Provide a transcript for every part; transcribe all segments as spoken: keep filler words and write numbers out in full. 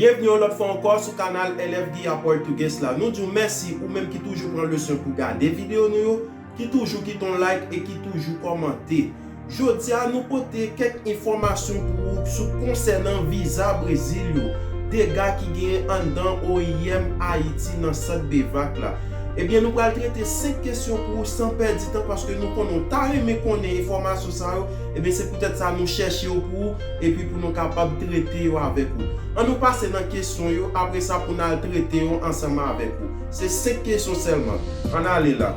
Byenvni yon lòt fwa ankò sou kanal L F Guilla Português la. Nou di w mèsi ou menm ki toujou pran leson pou gade videyo nou yo, ki toujou kite yon like e ki toujou kòmante. Jodi a, nou pote kèk enfòmasyon pou ou sou konsènan viza Brezil yo, dega ki genyen anndan O I M Ayiti nan sant BEVAC la. Ebyen, nou pral trete senk kesyon pou ou san pèdi tan, paske nou konnen w ta renmen konnen enfòmasyon sa yo. Ebyen, se poutèt sa nou chèche yo pou ou, epi pou nou kapab trete yo avèk ou. An nou pase nan kesyon yo, apre sa pou n al trete yo ansanm avèk ou. Se senk kesyon sèlman. Ann ale la.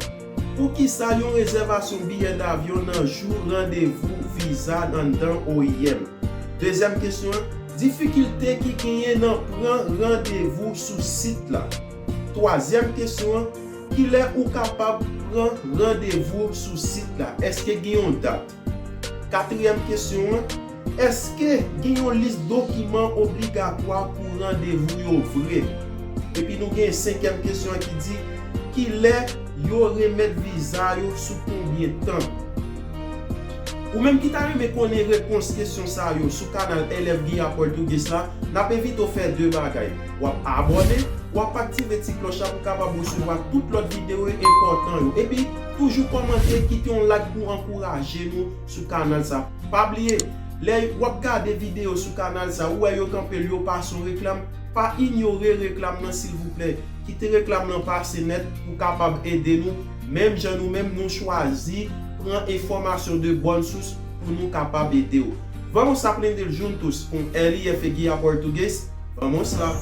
Poukisa yon rezèvasyon biyè davyon nan jou randevou viza anndan O I M? Dezyèm kesyon an, difikilte ki genyen nan pran randevou sou sit la. Twazyèm kesyon an, kilè ou kapab pran randevou sou sit la? Èske gen yon dat? Katriyèm kesyon an, èske gen yon lis dokiman obligatwa pou randevou yo vre? Epi nou gen senkyèm kesyon an ki di, kilè yo remèt viza yo, sou konbyen tan? Ou menm ki ta renmen konnen repons kesyon sa yo sou kanal L F Guilla Português la, n ap envite w fè de bagay. W ap abòne, w ap aktive ti klòch la pou w kapab resevwa tout lòt videyo enpòtan yo. Epi, toujou kòmante, kite yon like pou ankouraje nou sou kanal sa. Pa bliye, lè w ap gade videyo sou kanal sa, ou wè yo kanpe l, yo pase yon reklam, pa inyore reklam nan, silvouplè. Kite reklam nan pase nèt pou kapab ede nou. Menm jan nou menm, nou chwazi pran enfòmasyon de bòn sous pou nou kapab ede w. Vamos aprender juntos com L F Guilla Português? Vamos lá!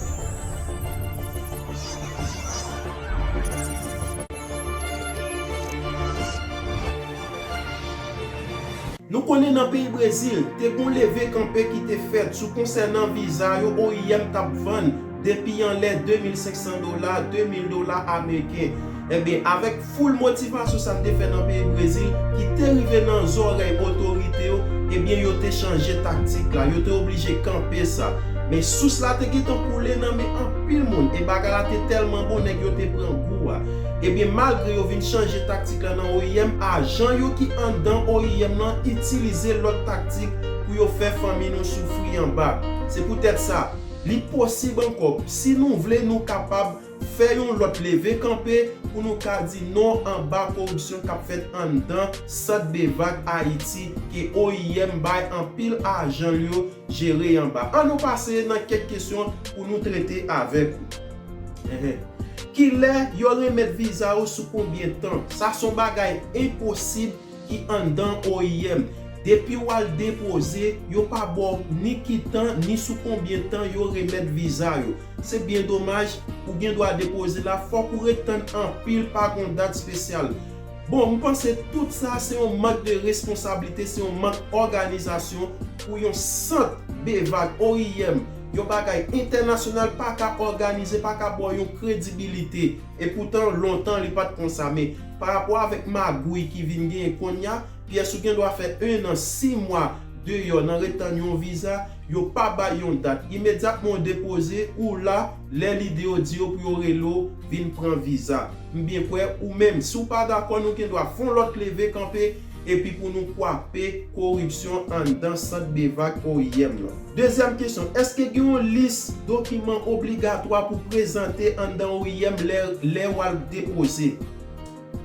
Nou konnen nan peyi Brezil, te gon leve kanpe ki te fèt sou konsènan viza yo O I M t ap vann depi anlè de mil senk san dola, de mil dola ameriken. Ebyen, avèk foul motivasyon sa n te fè nan peyi Brezil, ki te rive nan zòrèy otorite yo, ebyen, yo te chanje taktik la, yo te oblije kanpe sa. Men sous la te gentan koule nan men anpil moun, e bagay la te tèlman bon, nèg yo te pran gou a. Ebyen, malgre yo vin chanje taktik la nan O I M, ajan yo ki anndan O I M lan itilize lòt taktik pou yo fè fanmi nou soufri anba. Se poutèt sa, li posib ankò, si nou vle, nou kapab fè yon lòt leve kanpe pou nou ka di non anba koripsyon k ap fèt anndan sant BEVAC Ayiti, ke O I M bay anpil ajan l yo jere anba. An nou pase nan kèk kesyon pou nou trete avèk ou. Enhen. Kilè yo remèt viza yo, sou konbyen tan? Sa se yon bagay enposib ki anndan O I M. Depi w al depoze, yo pa ba w ni ki tan, ni sou konbyen tan yo remèt viza yo. Se byen domaj, ou gen dwa depoze la, fòk ou ret tann anpil, pa gon dat espesyal. Bon, m panse tout sa se yon mank de responsablite, se yon mank òganizasyon pou yon sant BEVAC, O I M, yon bagay entènasyonal pa ka òganize, pa ka ba w yon kredibilite. Epoutan, lontan li pa t konsa, men parapò avèk magouy ki vin genyen kounye a, pyès ou gen dwa fè en an, sis mwa deyò nan ret tann yon viza, yo pa bay yon dat. Imedyatman w depoze, ou la, lè lidè yo di yo pou yo rele w vin pran viza. M byen kwè, ou menm, si w pa dakò, nou gen dwa fè yon lòt leve kanpe, epi pou nou kwape koripsyon anndan sant BEVAC O I M lan. Dezyèm kesyon, èske gen yon lis dokiman obligatwa pou prezante anndan O I M lè, lè w al depoze?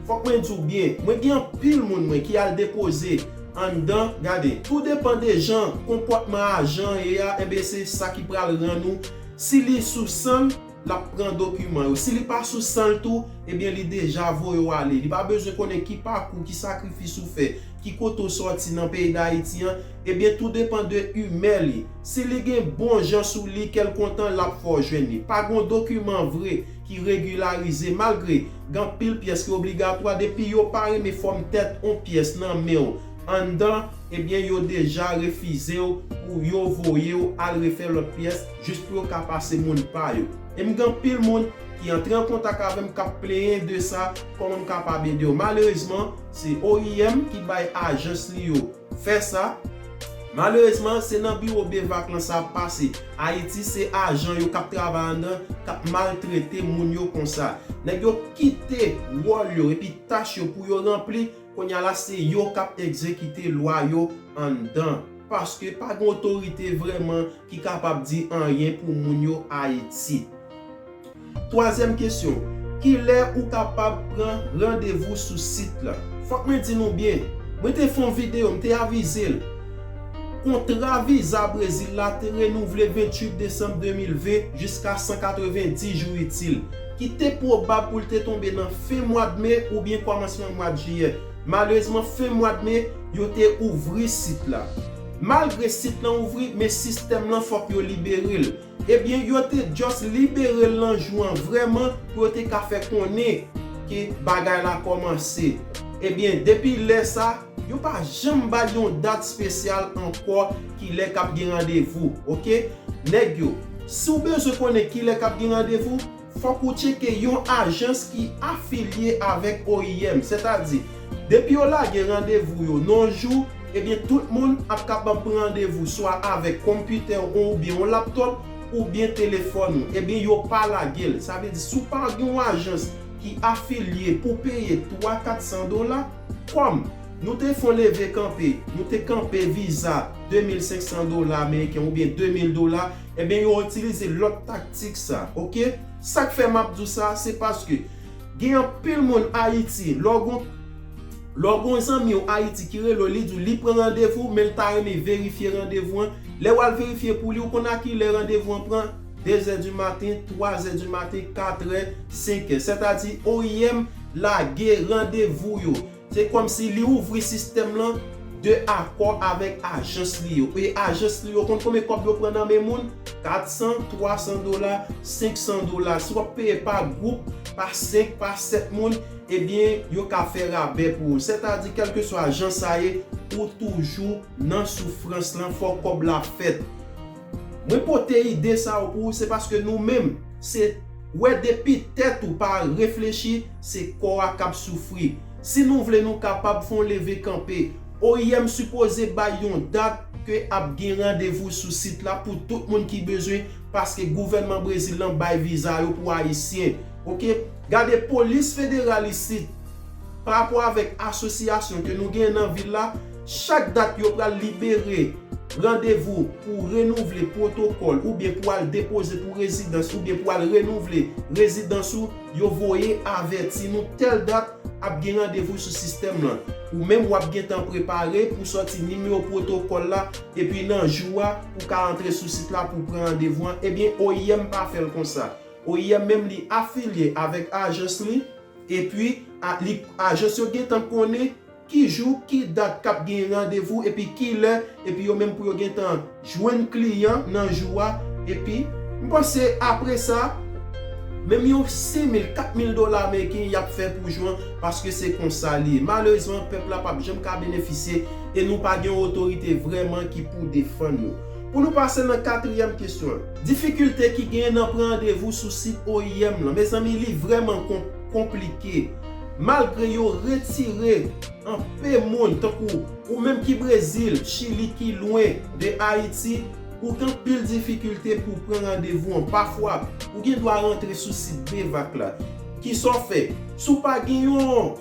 Fòk mwen di w byen, mwen gen anpil moun mwen ki al depoze anndan, gade, tou depann de jan konpòtman ajan an ye a, enben se sa ki pral rann ou, si li sou san l, l ap pran dokiman yo. Si li pa sou san l tou, ebyen li deja voye w ale. Li pa bezwen konnen ki pakou, ki sakrifis ou fè, ki kote w sòti nan peyi Dayiti an, ebyen tou depann de imè li. Si li gen bon jan sou li, kè l kontan, l ap fè w jwenn li. Pa gon dokiman vre ki regilarize, malgre gen anpil pyès ki obligatwa, depi yo pa renmen fòm tèt yon pyès nan men w anndan, ebyen yo deja refize w pou yo voye w al refè lòt pyès jis pou yo ka pase moun pa yo. E m gen anpil moun ki antre an kontak avè m k ap plenyen de sa, kòman m kapab ede w. Malerezman, se O I M ki bay ajans li yo fè sa. Malerezman, se nan biwo BEVAC lan sa ap pase. Ayiti, se ajan yo k ap travay anndan, k ap maltrete moun yo konsa. Nèg yo kite wòl yo epi tach yo pou yo ranpli, kounye a la, se yo k ap egzekite lwa yo anndan. paske pa gen otorite vrèman ki kapab di anyen pou moun yo Ayiti. Twazyèm kesyon, kilè ou kapab pran randevou sou sit la? Fòk mwen di nou byen, mwen te fè yon videyo, m te avize l. Kontra viza Brezil la te renouvle venntuit desanm de mil ven jiska san katrevenndis jou itil, ki te pwobab pou l te tonbe nan fen mwa d me oubyen kòmansman mwa d jiyè. Malerezman, fen mwa d me, yo te ouvri sit la. Malgre sit lan ouvri, men sistèm lan fòk yo libere l. Ebyen, yo te just libere l nan jou an vrèman pou yo te ka fè konnen ke bagay la kòmanse. Ebyen, depi lè sa, yo pa janm bay yon dat espesyal ankò kilè k ap gen randevou, oke? Nèg yo, si w bezwen konnen kilè k ap gen randevou, fòk ou tcheke yon ajans ki afilye avèk O I M, sètadi, depi yo lage randevou yo nan yon jou, ebyen, tout moun ap kapab pran randevou swa avèk konpitè ou oubyen yon laptòp oubyen telefòn ou. Ebyen, yo pa lage l. Sa vle di, si w pa gen yon ajans ki afilye pou peye twa, kat san dola, kòm nou te fè yon leve kanpe, nou te kanpe viza de mil senk san dola ameriken oubyen de mil dola, ebyen, yo itilize lòt taktik sa, oke? Sa k fè m ap di w sa, se paske gen anpil moun Ayiti, lè w gon, lè w gon zanmi w Ayiti ki rele w, li di w li pran randevou, men l ta renmen verifye randevou an. Lè w al verifye pou li, ou konn a kilè randevou an pran? De zè di maten, twa zè di maten, kat è, senk è. Sètadi, O I M lage randevou yo. Se kòmsi li ouvri sistèm lan de akò avèk ajans li yo. E ajans li yo konn konbyen kòb yo pran nan men moun? Kat san, twa san dola, senk san dola. Si w ap peye pa gwoup, pa senk, pa sèt moun, ebyen, yo ka fè rabè pou ou. Sètadi, kèlkeswa jan sa ye, ou toujou nan soufrans lan, fò kòb la fèt. Mwen pote ide sa yo pou ou, se paske nou menm, se wè depi tèt ou pa reflechi, se kò a k ap soufri. Si nou vle, nou kapab fè yon leve kanpe. O I M sipoze bay yon dat ke ap gen randevou sou sit la pou tout moun ki bezwen, paske gouvènman Brezil lan bay viza yo pou Ayisyen. Oke? Gade polis federal isit, pa rapò avèk asosyasyon ke nou genyen nan vil la, chak dat yo pral libere randevou pou renouvle pwotokòl oubyen pou al depoze pou rezidans oubyen pou al renouvle rezidans ou, yo voye avèti nou tèl dat ap gen randevou sou sistèm lan. Ou menm w ap gentan prepare pou sòti nimewo pwotokòl la, epi nan jou a, ou ka antre sou sit la pou pran randevou an. Ebyen, O I M pa fè l konsa. O I M menm li afilye avèk ajans li, epi a, li, ajans yo gentan konnen ki jou, ki dat k ap gen randevou, epi kilè, epi yo menm pou yo gentan jwenn kliyan nan jou a, epi m panse apre sa, menm yon senk mil, kat mil dola ameriken y ap fè pou jou an, paske se konsa li ye. Malerezman, pèp la p ap janm ka benefisye e nou pa gen yon otorite vrèman ki pou defann nou. Pou nou pase nan katriyèm kesyon an, difikilte ki genyen nan pran randevou sou sit O I M lan, mezanmi, li vrèman kon-, konplike. Malgre yo retire anpe moun, tankou ou menm ki Brezil, Chili ki lwen de Ayiti, ou gen anpil difikilte pou pran randevou an. Pafwa, ou gen dwa rantre sou sit BVAC la. Kisa w fè? Si w pa gen yon,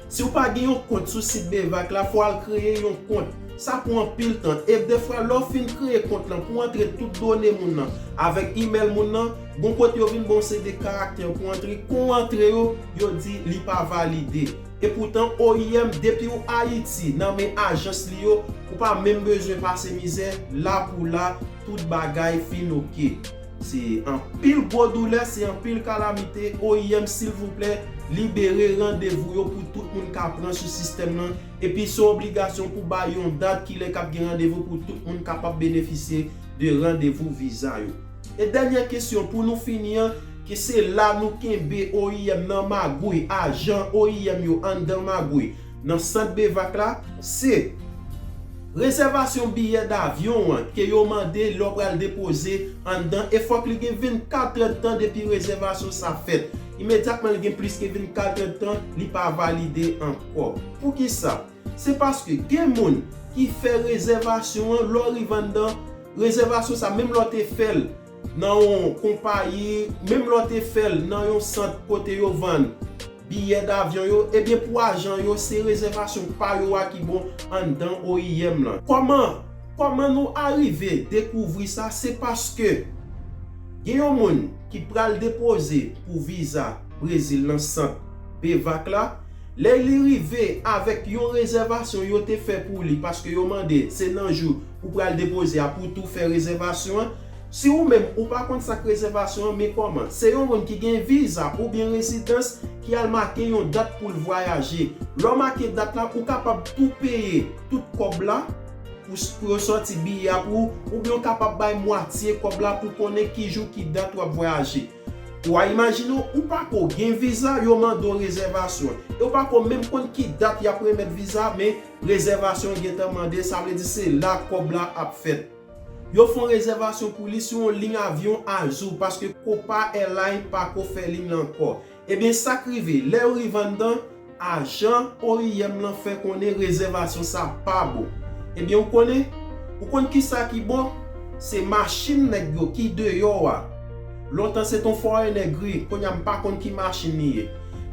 si w pa gen yon kont sou sit BVAC la, fò w al kreye yon kont. Sa pran anpil tan. E defwa, lè w fin kreye kont lan, pou w antre tout done moun nan avèk imèl moun nan, gon kote yo vin ba w seri de karaktè pou w antre. Kon w antre yo, yo di li pa valide. Epoutan, O I M, depi w Ayiti, nan men ajans li yo, ou pa menm bezwen pase mizè, la pou la, tout bagay fin oke. Se anpil gwo doulè, se anpil kalamite. O I M, silvouplè, libere randevou yo pou tout moun ka pran sou sistèm nan. Epi se yon obligasyon pou bay yon dat kilè k ap gen randevou pou tout moun kapab benefisye de randevou viza yo. E dènyè kesyon pou nou fini an, ke se la nou kenbe O I M nan magouy, ajan O I M yo anndan magouy, nan sant BVAC la, se rezèvasyon biyè davyon an ke yo mande lè w pral depoze anndan, e fòk li gen vennkat èdtan depi rezèvasyon sa fèt. Imedyatman li gen plis ke vennkat èdtan, li pa valide ankò. Poukisa? Se paske gen moun ki fè rezèvasyon an, lè w rive anndan, rezèvasyon sa, menm lè w te fè l nan yon konpayi, menm lè w te fè l nan yon sant kote yo vann biyè davyon yo, ebyen pou ajan yo, se rezèvasyon pa yo a ki bon anndan O I M lan. Kòman, kòman nou arive dekouvri sa? Se paske gen yon moun ki pral depoze pou viza Brezil nan sant BEVAC la. Lè li rive avèk yon rezèvasyon yo te fè pou li, paske yo mande se nan jou ou pral depoze a pou tou fè rezèvasyon an. Si ou menm ou pa konn sa k rezèvasyon an, men kòman? Se yon moun ki gen viza oubyen rezidans ki al make yon dat pou l vwayaje. Lè w make dat la, ou kapab tou peye tout kòb la pou, pou yo sòti biyè a pou ou, oubyen w kapab bay mwatye kòb la pou konnen ki jou, ki dat w ap vwayaje. Ou a imajine w, ou pa ko gen viza, yo mande w rezèvasyon. E w pa ko menm konn ki dat y ap remèt viza, men rezèvasyon gentan mande, sa vle di se la kòb la ap fèt. Yo fè yon rezèvasyon pou li sou yon liy avyon Azul, paske Copa Airlines pa ko fè liy lan ankò. Ebyen, sa k rive, lè yo rive anndan, ajan O I M lan fè konnen rezèvasyon sa pa bon. Ebyen, ou konnen, ou konn ki sa ki bon? Se machin nèg yo ki deyò a. Lontan se t on Forerunner gri, kounye a m pa konn ki machin li ye.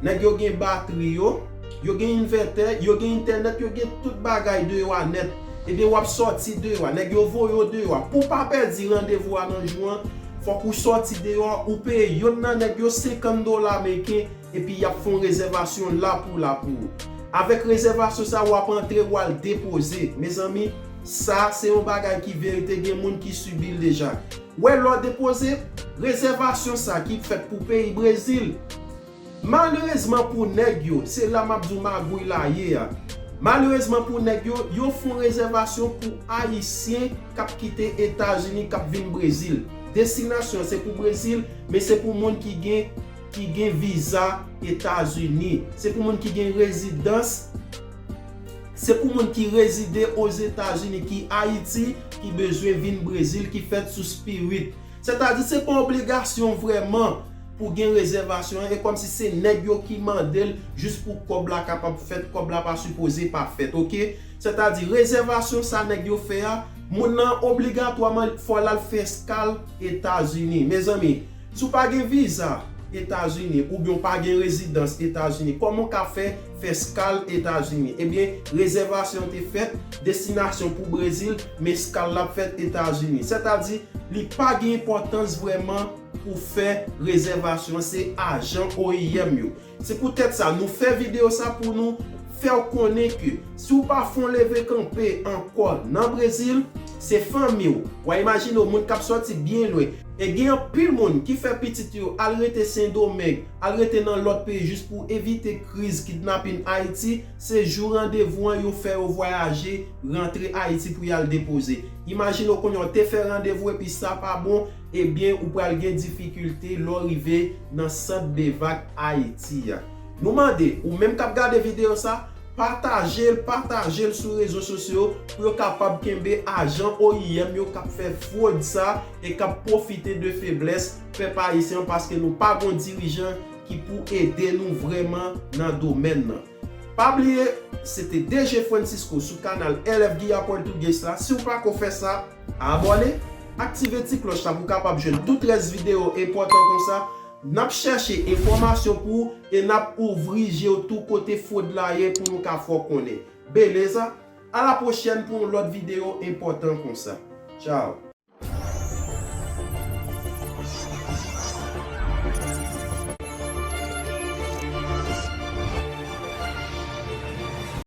Nèg yo gen batri yo, yo gen envètè, yo gen entènèt, yo gen tout bagay deyò a nèt. Ebyen, w ap sòti deyò a, nèg yo voye w deyò a. Pou w pa pèdi randevou a nan jou an, fòk ou sòti deyò a, ou peye yonn nan nèg yo senkant dola ameriken, epi y ap fè yon rezèvasyon la pou la pou ou. Avèk rezèvasyon sa, w ap antre, w al depoze. Mezanmi, sa se yon bagay ki verite, gen moun ki sibi l deja. Wè, lè w depoze, rezèvasyon sa ki fèt pou peyi Brezil, malerezman pou nèg yo, se la m ap di w magouy la ye a. Malerezman pou nèg yo, yo fè yon rezèvasyon pou Ayisyen k ap kite Etazini, k ap vin Brezil. Destinasyon se pou Brezil, men se pou moun ki gen, ki gen viza Etazini. Se pou moun ki gen rezidans, se pou moun ki rezide Ozetazini, ki Ayiti, ki bezwen vin Brezil, ki fèt sou Spirit. Sètadi, se pa obligasyon vrèman pou gen rezèvasyon an, e kòmsi se nèg yo ki mande l jis pou kòb la kapab fèt, kòb la pa sipoze pa fèt, oke? Sètadi, rezèvasyon sa nèg yo fè a, moun nan obligatwaman fò l al fè eskal Etazini. Mezanmi, si w pa gen viza Etazini oubyen w pa gen rezidans Etazini, kòman w ka fè fè eskal Etazini? Ebyen, rezèvasyon te fèt, destinasyon pou Brezil, men eskal la ap fèt Etazini. Sètadi, li pa gen enpòtans vrèman pou fè rezèvasyon, se ajan O I M yo. Se poutèt sa, nou fè videyo sa pou nou fè w konnen ke si w pa fè yon leve kanpe ankò nan Brezil, se fanmi w. W a imajine w, moun k ap sòti byen lwen. E gen anpil moun ki fè pitit yo al rete Sendomeng, al rete nan lòt peyi jis pou evite kriz kidnapin Ayiti, se jou randevou an yo fè yo vwayaje, rantre Ayiti pou y al depoze. Imajine w kounye a w te fè randevou epi sa pa bon, ebyen ou pral gen difikilte lè w rive nan sant BEVAC Ayiti a. Nou mande, ou menm k ap gade videyo sa, pataje l, pataje l sou rezo sosyo pou yo kapab kenbe ajan O I M yo k ap fè fwod sa e k ap pwofite de feblès pèp ayisyen an, paske nou pa gon dirijan ki pou ede nou vrèman nan domèn nan. Pa bliye, se te D J Francisco sou kanal L F Guia Português la. Si w pa ko fè sa, abòne, aktive ti klòch la pou w kapab jwenn tout rès videyo enpòtan konsa. N ap chèche enfòmasyon pou ou e n ap ouvri je w tou kote fwod la ye pou nou ka fè w konnen. Beleza, a la pwochèn pou yon lòt videyo enpòtan konsa. Tchao.